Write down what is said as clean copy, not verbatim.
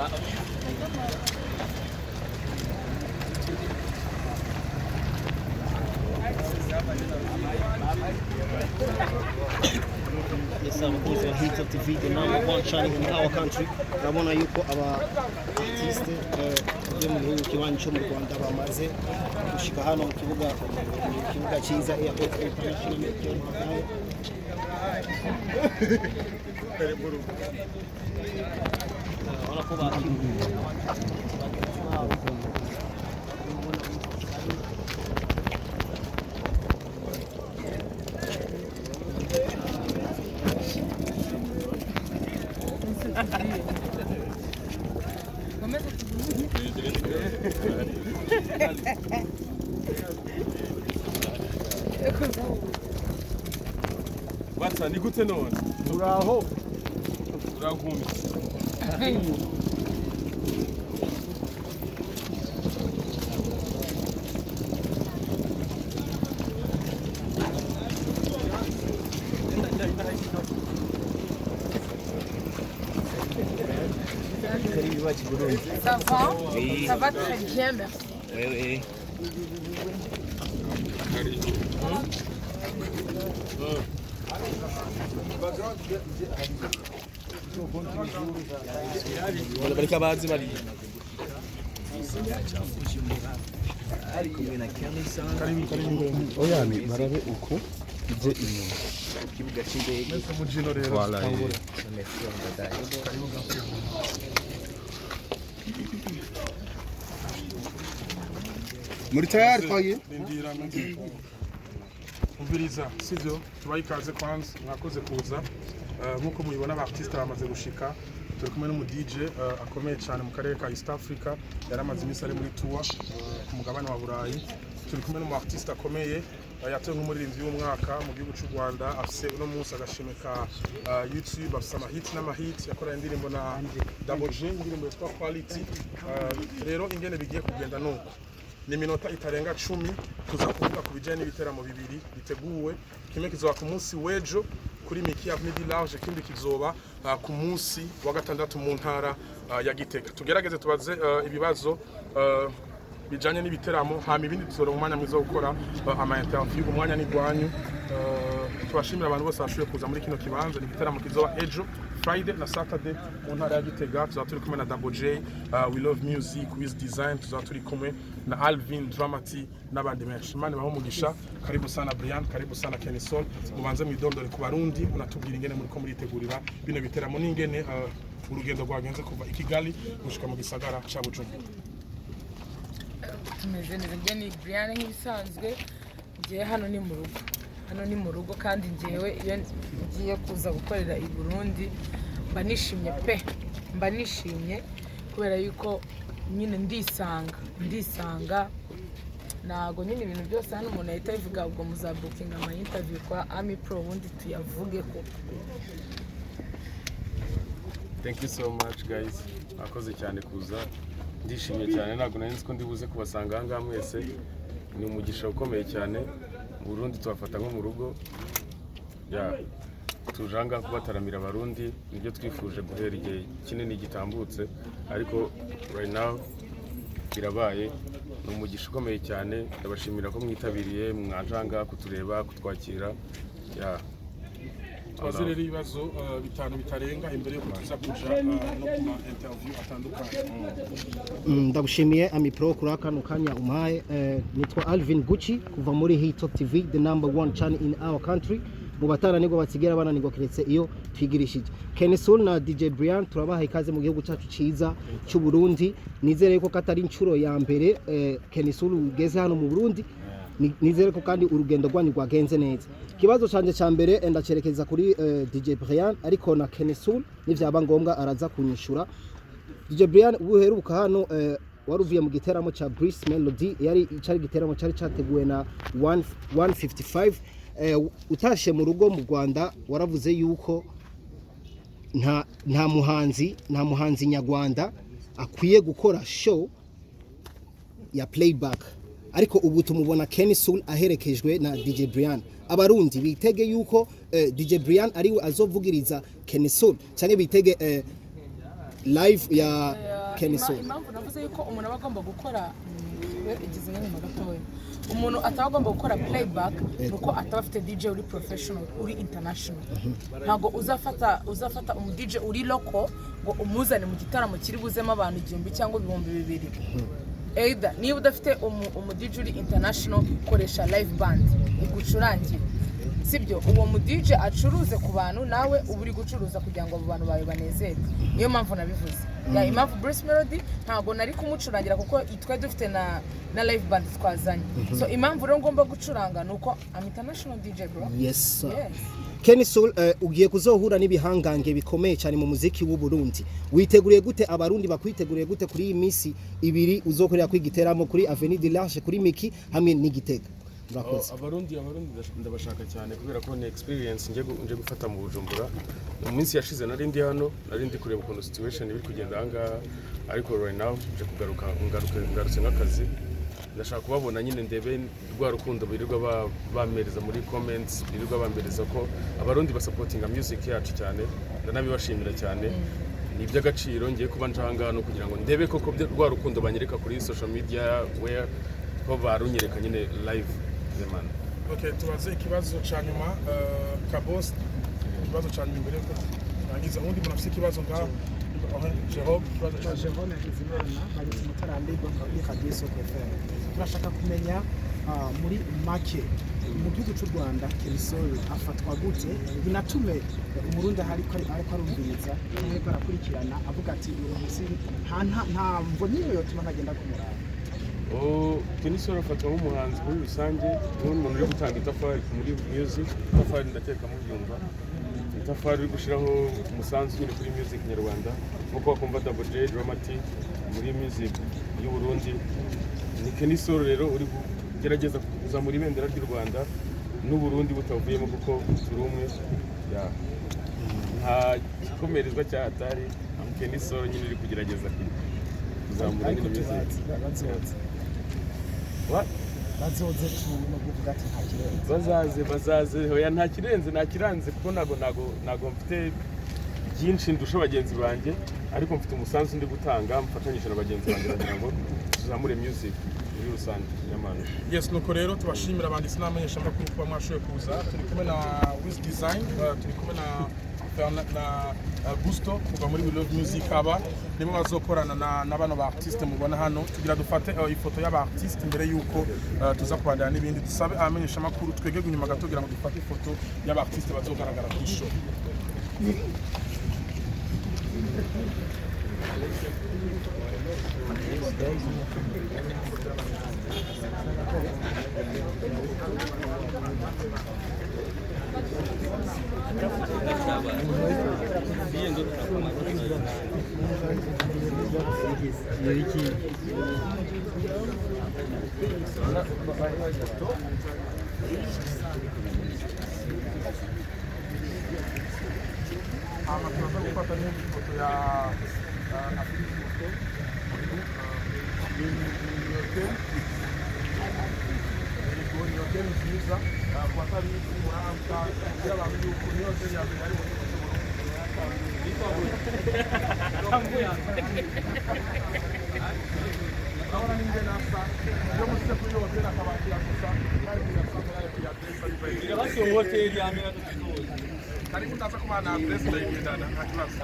Yes, abakunzi ba Hilltop TV, the number one channel in our country. Urabona yuko aba artiste bo mu gihugu kibanyi cyo mu Rwanda bamaze gushika hano mu kibuga cyiza, Airport International Melchior Ndadaye. Urabona ko bakiriye bagenzi babo. Basa ni gute none? Uraho? Urankumi. Ça va? Ça va très bien, merci. Oui. Bareka bazi bari. Oya, ni barabe uko ije inyuma. Kibuga cy'indege. Mwese mujino rero. Voilà. Tutangure. Melchior Ndadaye. Muri tayari, twagiye. Rindira. Umviriza, sivyo? Tubaye ikaze kwanza, mwakoze kuza. Nkuko mubibona, aba artiste bamaze gushika. Turi kumwe n'umu DJ akomeye cyane mu karere ka East Africa, yaramaze iminsi ari muri tour ku mugabane wa Burayi. Turi kumwe n'umu artiste akomeye, yatowe nk'umuririmbyi w'umwaka mu gihugu cy'u Rwanda, afise uno munsi agashimwe ka YouTube, afise amahit n'amahit, yakoranye indirimbo na Double J, indirimbo yitwa Quality. Rero ingene bigiye kugenda nuko ni iminota itarenga 10, tuza kuvuga ku bijyanye n'ibiteramo bibiri biteguwe. Kimwe kizoba ku munsi w'ejo kuri Miki Avenue du Large, ikindi kizoba ku munsi wa gatandatu mu ntara ya Gitega. Tugerageze tubaze ibibazo bijanye n'ibiteramo, hama ibindi tuzora mu mwanya mwiza wo gukora ama interview. Umwanya ni gwanyu. Tubashimira abantu bose bashoboye kuza muri kino kibanza. Ni igiteramo kizoba ejo Friday na Saturday mu ntara ya Gitega. Tuzaba turi kumwe na Double J, We Love Music, Wiz Design, tuzaba turi kumwe na Alvin Dramati n'abandi benshi. Imana ibahe umugisha. Karibu sana Brian, karibu sana Kenison. Mubanze mwidondore ku Barundi, munatubwira ingene muriko muritegurira bino biteramo n'ingene urugendo rwagenze kuva i Kigali gushika mu gisagara ca Bujumbura. Tumeze neza. Njye ni Brian nk'ibisanzwe. Ngewe hano ni mu rugo, hano ni mu rugo, kandi ngewe iyo ngiye kuza gukorera i Burundi mba nishimye pe, mba nishimye kubera yuko nyine ndisanga, ndisanga. Ntabwo nyine ibintu byose hano umuntu ahita abivuga. Ubwo muzabukinga ama interview kwa Ami Pro, ubundi tuyavuge ko. Thank you so much, guys. Mwakoze cyane kuza. Ndishimye cyane, ntabwo nari nzi ko ndi buze kubasanga aha ngaha mwese. Ni umugisha ukomeye cyane. Mu Burundi tubafata nko mu rugo. Yeah. Tuje aha ngaha kubataramira Abarundi, nibyo twifuje guhera igihe kinini gitambutse, ariko right now birabaye. Ni umugisha ukomeye cyane. Ndabashimira ko mwitabiriye, mwaje aha ngaha kutureba, kutwakira. Yeah. Tubaze rero ibibazo bitanu bitarenga imbere yuko tuza kuja no ku ma interview atandukanye. Ndagushimiye Ami Pro kuri kano kanya umpaye. Nitwa Alvin Gucci kuva muri Hilltop TV, the number one channel in our country. Mu bataranirwa batigera bananirwa keretse iyo twigirishije. Kenny Soul na DJ Brian, turabaha ikaze mu gihugu cyacu ciza cy'u Burundi. Nizere ko katari inshuro ya mbere Kenny Soul ugeze hano mu Burundi. Nizere ko kandi urugendo rwanyu rwagenze neza. Ikibazo canje ca mbere ndacerekeza kuri DJ Brian, ariko na Kenny Soul nivyaba ngombwa araza kunyishura. DJ Brian, ubu uheruka hano wari uvuye mu giteramo ca Bruce Melody, yari cari igiteramo cari categuwe na 1 155. Utashe mu rugo mu Rwanda waravuze yuko nta muhanzi nyarwanda akwiye gukora show ya playback, ariko ubu tumubona Kenny Soul aherekejwe na DJ Brian. Abarundi bitege yuko DJ Brian ariwe azovugiriza Kenny Soul, cyangwa bitege live ya Kenny Sol. Impamvu navuze yuko umuntu aba agomba gukora igize nk'inyuma gatoya, umuntu ataba agomba gukora playback, ni uko ataba afite DJ uri professional, uri international. Ntabwo uzafata umu DJ uri local ngo umuzane mu gitaramo kiri buzemo abantu 1000 cyangwa 2000. Either niba udafite umu DJ uri international, koresha live band igucurangire, sibyo? Uwo mu DJ acuruze ku bantu, nawe uba uri gucuruza kugira ngo abo bantu bawe banezerwe. Niyo mpamvu nabivuze. Ya, impamvu Bruce Melody ntabwo nari kumucurangira, kuko twari dufite na live band twazanye. So impamvu rero ngomba gucuranga ni uko I'm international DJ, bro. Yes sir. Yes. Kenny Sol, ugiye kuzohura n'ibihangange bikomeye cyane mu muziki w'u Burundi. Witeguriye gute? Abarundi bakwiteguriye gute kuri iyi minsi 2 uzokorera kwigiteramo kuri Avenue de l'Arche, kuri Miki hamwe n'Igitega? Murakoze. Oh, Abarundi ndabashaka cyane kubera ko ni experience nje gufata mu Bujumbura. Mu minsi yashize nari ndi hano, nari ndi kureba ukuntu situation iri kugenda aha ngaha, ariko right now nje kugaruka, ngarutse nk'akazi. Ndashaka kubabona nyine, ndebe rwa rukundo birirwa bampereza muri comments, birirwa bampereza ko Abarundi basupportinga music yacu cyane. Ndanabibashimira cyane, ni iby'agaciro. Ngiye kuba nje aha ngaha no kugira ngo ndebe koko rwa rukundo banyereka kuri social media, where ko barunyereka nyine live. Man. Okay, tubaze ikibazo ca nyuma, Kabos, ikibazo ca nyuma imbere yuko turangiza. Uwundi muntu afise ikibazo ngaho? Jerome, ikibazo ca nyuma. Jerome Hakizimana, babitse umutarambirwa muri Radio Soko FM. Turashaka kumenya, muri make, mu gihugu cy'u Rwanda Kenny Sol afatwa gute, binatume Umurundi ahari ko ariko arumviriza ariko arakurikirana avuga ati: "Uyu munsi nta mvo niyo yotuma ntagenda kumuraba." Oh, Kenny Sol afatwa nk'umuhanzi muri rusange, nk'umuntu uri gutanga itafari muri music. Itafari ndakeka mubyumva, itafari uri gushyiraho umusanzu nyine kuri music nyarwanda, nk'uko wakumva Double J, Dramati muri music y'u Burundi, ni Kenny Sol rero uri kugerageza kuzamura ibendera ry'u Rwanda n'u Burundi butavuyemo, kuko turi umwe. Yeah. Nta gikomerezwa cya hatari, Kenny Sol nyine uri kugerageza kuzamura Ariko nyine music. turazi bazoze. What? Bazoze tu no kuvuga ati nta kirenze. Bazaze, bazaze. Hoya, nta kirenze, nta kiranze, kuko ntago mfite byinshi ndusha bagenzi banjye, ariko mfite umusanzu ndi gutanga mfatanyije na bagenzi banjye kugira ngo tuzamure music muri rusange y'amano. Yes, nuko rero tubashimira abanditsi n'abamenyeshamakuru kuba mwashoboye kuza. Turi kumwe na Wiz Design, turi kumwe na Gusto kuva muri We Love Music. Aba nibo bazokorana na bano ba artiste mubona hano. Tugira dufate ifoto y'aba artiste imbere yuko tuza kubandana n'ibindi. Dusabe abamenyeshamakuru twegege inyuma gato kugira ngo dufate ifoto y'aba artiste bazogaragara kuri show. Hama turaza gufata n'indi foto ya Afrique Gusto. Ni hotel. Yego, ni hotel nziza. Ku batabizi, muramta kugira abantu yuko ni hotel ya mbere yari mu gihugu cy'u Burundi. Urabona n'ingene asa iyo mushyize kuri iyo hoteli akabakira gusa, kandi kuyasanga kuyadresa bivaye. Karibu, ndaza kubana adresse, ndayigendana, nta kibazo.